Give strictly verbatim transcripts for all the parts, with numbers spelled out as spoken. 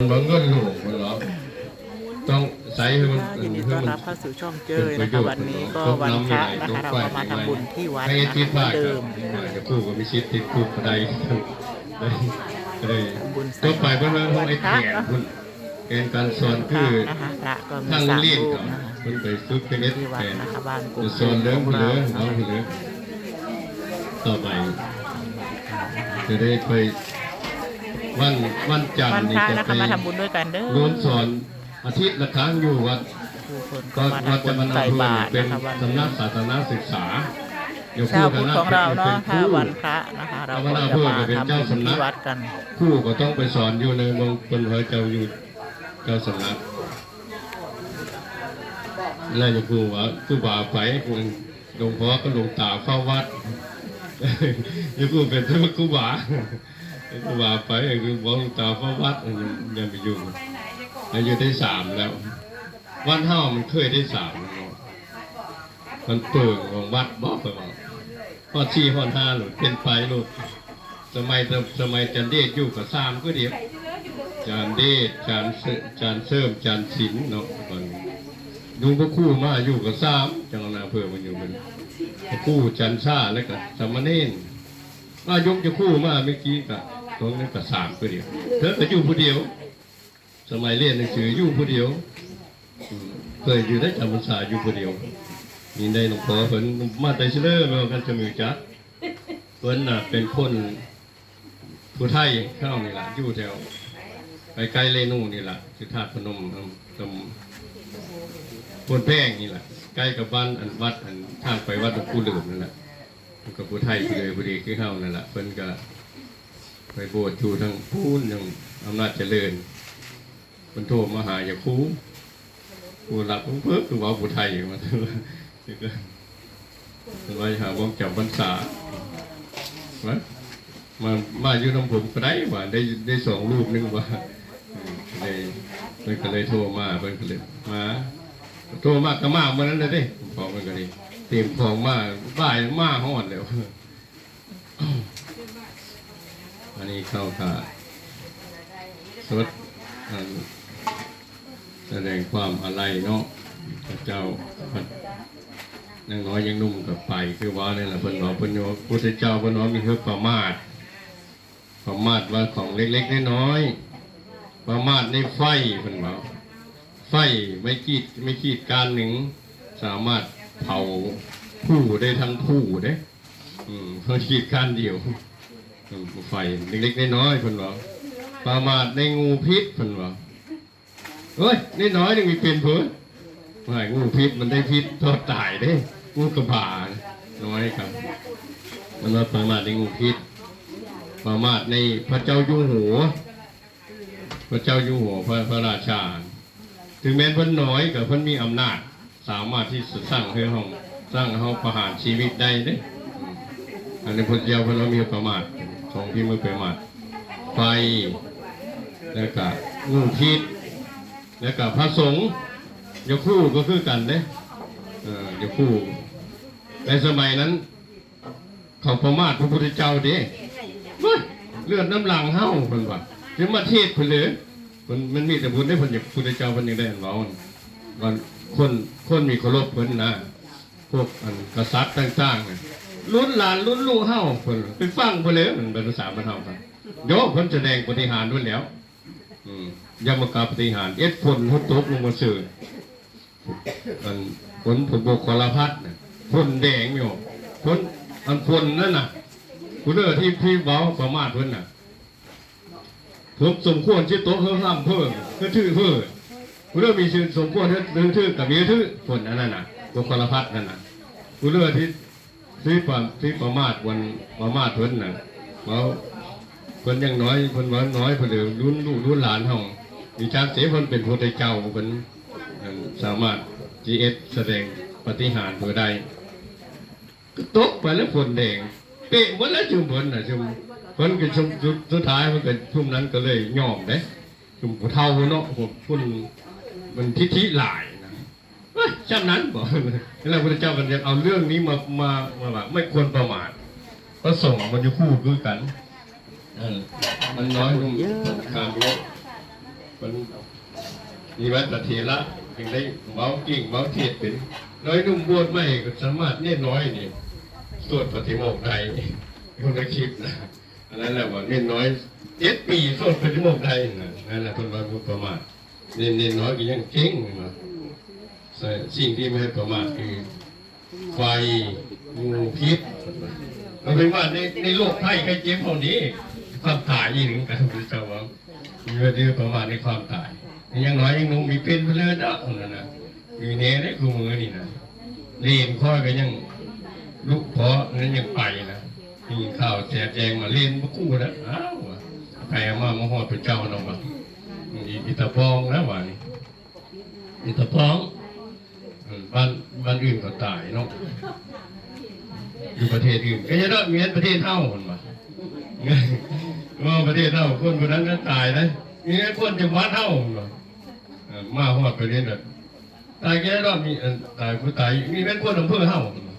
บ่เงินหลวงมันเหรอ ต้องใส่ให้มัน ค่ะ ยินดีต้อนรับเข้าสู่ช่องเจยนะคะ วันนี้ก็วันพระนะคะ เราก็มาทำบุญที่วัดนะคะ เหมือนเดิม จะพูดก็มีสิทธิ์ติดคุกก็ได้ ก็ได้ ทำบุญใส่ ก็ไปเพื่อให้เขาไอ้แขก วันพระเนาะ คุณ เป็นการสอนคือ นะคะ พระก็มี ทางโรงเรียน สามรูป เขา นะคะ เพิ่นไปฝึกเป็นเอส ที่วัดนะคะ แปด บ้านกุก จะสอนเรื่อง ของเรา เรื่อง นะคะ เรื่อง ต่อไป จะได้ไป วัน วันจันทร์ วันพระ นี่จะ นะคะ ไป มาทำบุญด้วยกันเด้อ โดนสอนอาทิตย์ละครั้งอยู่วัด ทุกคนก็มาทำบุญใส่บาตรนะคะ วันนี้ วัดเจ้าคณะอำเภอเป็นสำนักศาสนศึกษา เดี๋ยว เช้าพุธของเราเนาะ เป็นครู ค่ะ วันพระนะคะ เราก็จะมาทำบุญที่วัดกัน เจ้าคณะอำเภอก็เป็นเจ้าสำนัก ครูก็ต้องไปสอนอยู่ในเมือง เป็นพระเจ้าอยู่ เจ้าสำนัก แล้วจะครูว่า ครูบาไป หลวงพ่อกับหลวงตาเฝ้าวัด อย่าพูดเป็นพระครูบา ครูบาไป คือบอกหลวงตาเฝ้าวัด อย่าไปอยู่ แล้วอยู่ได้สามแล้ว วัดเฮามันเคยได้สามแล้วเนาะ มันเปิงของวัดบอกไปว่า ฮอดสี่ฮอดห้าหลุดเป็นไปหลุด สมัย สมัยจันเดชอยู่กับสามก็เดียว จันเดช จันเส- จันเสริม จันศิลป์เนาะ ก่อน หลวงพ่อครูมาอยู่กับสาม จังหวัดอำเภอมันอยู่เป็นพระครูจันทร์ซ่า แล้วก็สามเณร ว่ายกจะครูมาเมื่อกี้ก็ตรงนั้นก็สามก็เดียว เธอก็อยู่ผู้เดียว สมัยเรียนหนังสืออยู่ผู้เดียว อืม เคยอยู่ได้จำพรรษาอยู่ผู้เดียว นี่ได้หลวงพ่อเพิ่นมาแต่เสลอแม่ว่ากันจะมีจัก เพิ่นน่ะเป็นคนผู้ไทยเข้านี่ล่ะ อยู่แถวใกล้ๆเรนูนี่ล่ะ สิทธาตุพนม อืม ตำบลโพนแพงนี่ล่ะ ใกล้กับบ้านอันวัดอันทางไปวัดหลวงปู่เหลิมนั่นแหละ มันก็ผู้ไทยผู้เดียวผู้เดียวคือเฮานั่นล่ะ เพิ่นก็ไปบวชอยู่ทางพู้น ทางอำนาจเจริญ เพิ่นโทรมาหา อย่าครู ผู้หลักผู้เพิ่นคือว่าผู้ไทยมา ว่าหาบ่จำพรรษา ว่า มา มาอยู่นำผมก็ได้ว่า ได้ ได้สองรูปหนึ่งว่า เออ เลย เพิ่นก็เลยโทรมา เพิ่นก็เลยมา โทรมาก็มามื้อนั้นเลยเด้ พอมันก็ได้เตรียมของมา บ่ายมาฮอดแล้ว อันนี้เข้าท่าสวด อัน แสดงความอาลัยเนาะ พระเจ้า พระ ยังน้อยยังหนุ่มก็ไป คือว่านี่แหละ เพิ่นว่า เพิ่นว่า พุทธเจ้า เพิ่นว่ามีเรื่องประมาท ประมาทว่าของเล็กๆน้อยๆ ประมาทในไฟ เพิ่นว่า ไฟไม่ขีด ไม่ขีดก้านหนึ่ง สามารถเผาผู้ได้ทั้งผู้เด้ อืม เพราะขีดก้านเดียว อืม ไฟเล็กๆน้อยๆ เพิ่นว่า ประมาทในงูพิษ เพิ่นว่า เฮ้ย น้อยๆนี่มีเป็นเพิ่น ว่างูพิษมันได้พิษทอดตายเด้ งูกระบาน้อยครับ มันว่าประมาทในงูพิษ ประมาทในพระเจ้าอยู่หัว พระเจ้าอยู่หัว พระ พระราชา ถึงแม้นเพิ่นน้อยก็เพิ่นมีอำนาจ สามารถที่จะสั่งให้เฮา สั่งให้เฮาประหารชีวิตได้เด้ อืม อันนี้พุทธเจ้าเพิ่นว่ามีประมาท สองที่มือประมาท ไฟ แล้วก็งูพิษ แล้วก็พระสงฆ์ อย่าครูก็คือกันเด้ เอ่อ อย่าครู ในสมัยนั้น เขาประมาทพระพุทธเจ้าเด้ เฮ้ย เลือดน้ำหลังเฮา เพิ่นว่า จะมาเทศเพิ่นเลย เพิ่น มันมีแต่บุญได้ เพิ่นอยาก พุทธเจ้าเพิ่นยังได้อันเว้า ว่าคน คนมีเคารพเพิ่นนะ พวกอันกษัตริย์ต่างๆน่ะ รุ่นหลานรุ่นลูกเฮา เพิ่นไปฟังเพิ่นเลย มันเป็นภาษาบ้านเฮาครับ โยมเพิ่นแสดงปาฏิหาริย์เพิ่นแล้ว อืม ยมกาปาฏิหาริย์ เอ็ดฝนให้ตกลงมาเสิร์ฟ อันฝน ฝนบกคลพัดน่ะ ฝนแดงอยู่ ฝน อันฝนนั่นน่ะ ผู้เลือที่ ที่เว้าประมาทเพิ่นน่ะ ผมสมควรสิตกเฮือห้ามเพิ่น คือถือเพิ่น ผู้เลือมีชื่อสมควรถือ ถือกับมีถือ ฝนอันนั้นน่ะ บกคลพัดนั่นน่ะ ผู้เลือที่ ที่ประ ที่ประมาทวัน ประมาทเพิ่นน่ะ เว้า เพิ่นยังน้อย เพิ่นว่าน้อย เพิ่นเลยรุ่นลูกรุ่นหลานเฮา มีจักเส เพิ่นเป็นพุทธเจ้า เพิ่น อัน สามารถสิเฮ็ดแสดงปาฏิหาริย์เพิ่นได้ ก็ตกไปแล้วฝนแดง เปะหมดแล้วชุมเพิ่นน่ะ ชุม เพิ่นก็ชุม สุด สุดท้ายเพิ่นก็ ชุมนั้นก็เลยยอมเด้ ชุมผู้เฒ่าเนาะ พวกเพิ่นมันทิฐิหลายนะ เอ้ย ช่ำนั้นบอก แล้วพระเจ้าก็ยังเอาเรื่องนี้มา มา มาว่าไม่ควรประมาท พระสงฆ์มันอยู่คู่คือกัน เออ มันน้อยลง เยอะ การรู้ มันมีวัดตะเถระยังได้เว้าเก่งเว้าเทศน์เป็น น้อยหนุ่มบวชใหม่ก็สามารถ เณรน้อยนี่สวดปาฏิโมกข์ได้ คนละคลิปนะ อันนั้นแหละว่าเณรน้อยเจ็ดปีสวดปาฏิโมกข์ได้นะ นั่นแหละเพิ่นว่าบ่ประมาท เณร เณรน้อยก็ยังเก่งนะ สิ่งที่ไม่ให้ประมาทคือ ไฟ งูพิษ มันเป็นว่าในในโรคภัยไข้เจ็บพวกนี้ ความตายอีกหนึ่งการเป็นเจ้าของ มีว่าดื้อประมาทในความตาย ยังน้อยยังหนุ่มมีเป็นไปเลยเนาะนั่นนะ มีแน่ได้คู่มือนี่นะ เณรข้อยก็ยังลุกเพราะนั้นยังไปนะ มีข่าวแจกแจงมา เณรบ่กู้แล้ว อ้าวว่ะ ไปเอามา มาฮอดพระเจ้าเนาะว่ะ อี อีตาปองแล้วว่ะนี่ อีตาปอง อืม บ้าน บ้านอื่นเขาตายเนาะ อยู่ประเทศอื่น ก็จะต้องมีประเทศเฮาหั่นว่ะ ว่าประเทศเฮาคนผู้นั้นก็ตายนะ มีคนจังหวัดเฮาหั่นว่ะ เออ มาฮอดประเทศน่ะ ตายแก่รอบมี เอ่อ ตายผู้ตาย มีแม่นคนอำเภอเฮาหั่นว่ะ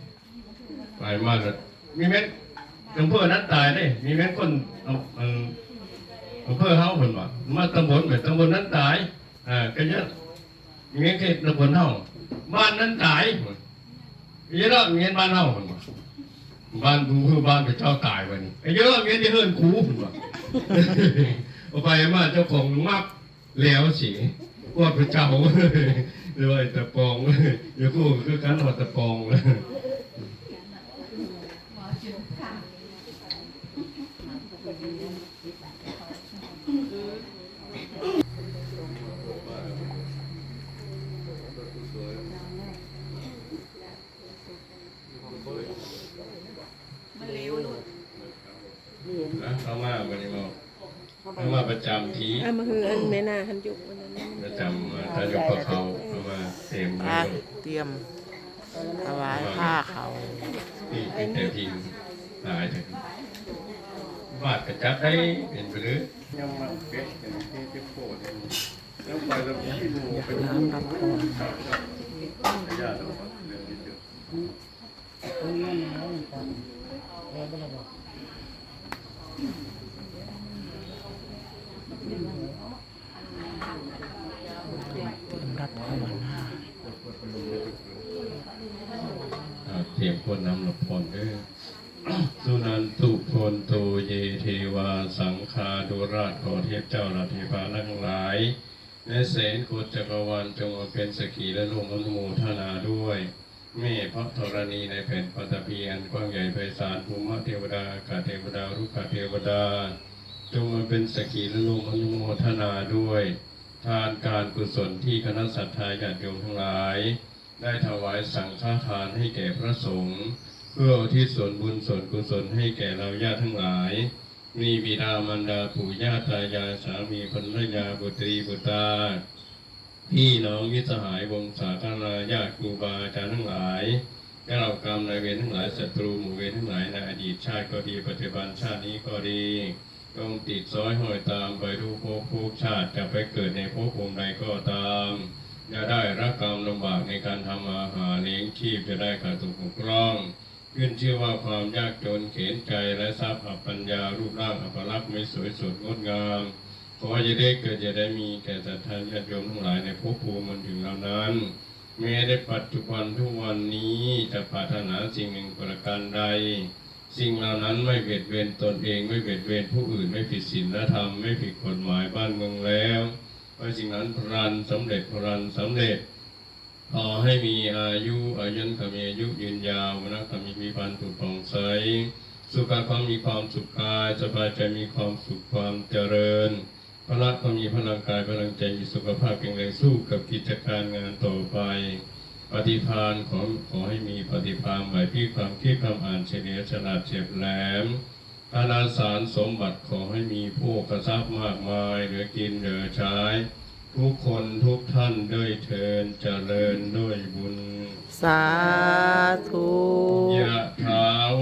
ไปมาแล้ว มีแม่นอำเภอนั้นตายเด้ มีแม่นคน เอ่อ เอ่อ อำเภอเฮาหั่นว่ะ มาตำบล แม่นตำบลนั้นตาย อ่า ก็เยอะ มีแม่นเขตตำบลเฮา บ้านนั้นตาย เยอะแล้วมีแม่นบ้านเฮาหั่นว่ะ บ้านกูคือบ้านพระเจ้าตายวันนี้ เยอะแล้วมีแม่นที่เฮือนกูหั่นว่ะ เอาไปมาเจ้าของมัก แล้วสิ ว่าพระเจ้า หรือว่าไอ้ตะปอง อย่าพูดคือกันว่าตะปอง มันเร็วโลด นะ เข้ามาวันนี้บอก เข้ามาประจำที่ อ่ะ มาคืออันแม่นาหันยุกอันนั้น ประจำ อ่า ถ้ายกพระเขาเข้ามาเตรียมไว้ อ่ะ ลูก เตรียม ถวายผ้าเขา ที่เป็นแต่พิมพ์หลายแต่บาทกระจับได้เป็นไปเลย ยังมาเป๊ะเป็นที่ที่โคตรยังไปแล้วที่หมู่เป็น น้ำรับพร ญาติเราเรื่องนี้เยอะ รับภาวนา อ่า เตรียมคนนำรับพรเด้อ สุนันตุโพนโต เย เทวา สังคา ดูราช ขอเทพเจ้าและเทพาทั้งหลาย ในแสนโกฏจักรวาล จงมาเป็นสักขีและร่วมอนุโมทนาด้วย แม่พระธรณีในแผ่นปฐพีอันกว้างใหญ่ไพศาล ภูมิเทวดา อากาศเทวดา รุกขเทวดา จงมาเป็นสักขีและร่วมอนุโมทนาด้วย ทานการกุศลที่คณะศรัทธาญาติโยมทั้งหลาย ได้ถวายสังฆทานให้แก่พระสงฆ์ เพื่ออุทิศส่วนบุญส่วนกุศลให้แก่เราญาติทั้งหลาย มีบิดามารดาปู่ย่าตายาย สามีภรรยา บุตรีบุตรา พี่น้องมิตรสหายวงศาคณาญาติ ครูบาอาจารย์ทั้งหลาย เจ้ากรรมนายเวรทั้งหลาย ศัตรูหมู่เวรทั้งหลาย ในอดีตชาติก็ดี ปัจจุบันชาตินี้ก็ดี จงติดสอยห้อยตามไปทุกภพทุกชาติ จะไปเกิดในภพภูมิใดก็ตาม อย่าได้รับกรรมลำบากในการทำมาหาเลี้ยงชีพ จะได้ขาดตกบกพร่อง ขึ้นชื่อว่าความยากจนเข็ญใจ และทรัพย์อัปปัญญา รูปร่างอัปลักษณ์ไม่สวยสดงดงาม ขออย่าได้เกิดอย่าได้มีแก่ศรัทธาญาติโยมทั้งหลายในภพภูมิอันถึงเหล่านั้น แม้ในปัจจุบันทุกวันนี้จะปรารถนาสิ่งหนึ่งประการใด สิ่งเหล่านั้นไม่เบียดเบียนตนเอง ไม่เบียดเบียนผู้อื่น ไม่ผิดศีลธรรม ไม่ผิดกฎหมายบ้านเมืองแล้ว ขอให้สิ่งนั้นพลันสำเร็จ พลันสำเร็จ ขอให้มีอายุ อายุขมีอายุยืนยาว วรรณะขมีผิวพรรณผุดผ่องใส สุขะขมีความสุขกาย สบายใจมีความสุขความเจริญ พละขมีพลังกาย พลังใจ มีสุขภาพแข็งแรง สู้กับกิจการงานต่อไป ปฏิภาณขอ ขอให้มีปฏิภาณไหวพริบความคิดความอ่านเฉลียวฉลาดเฉียบแหลม ธนสารสมบัติขอให้มีโภคทรัพย์มากมาย เหลือกินเหลือใช้ ทุกคนทุกท่านด้วยเทอญ เจริญด้วยบุญ สาธุ ยะถาว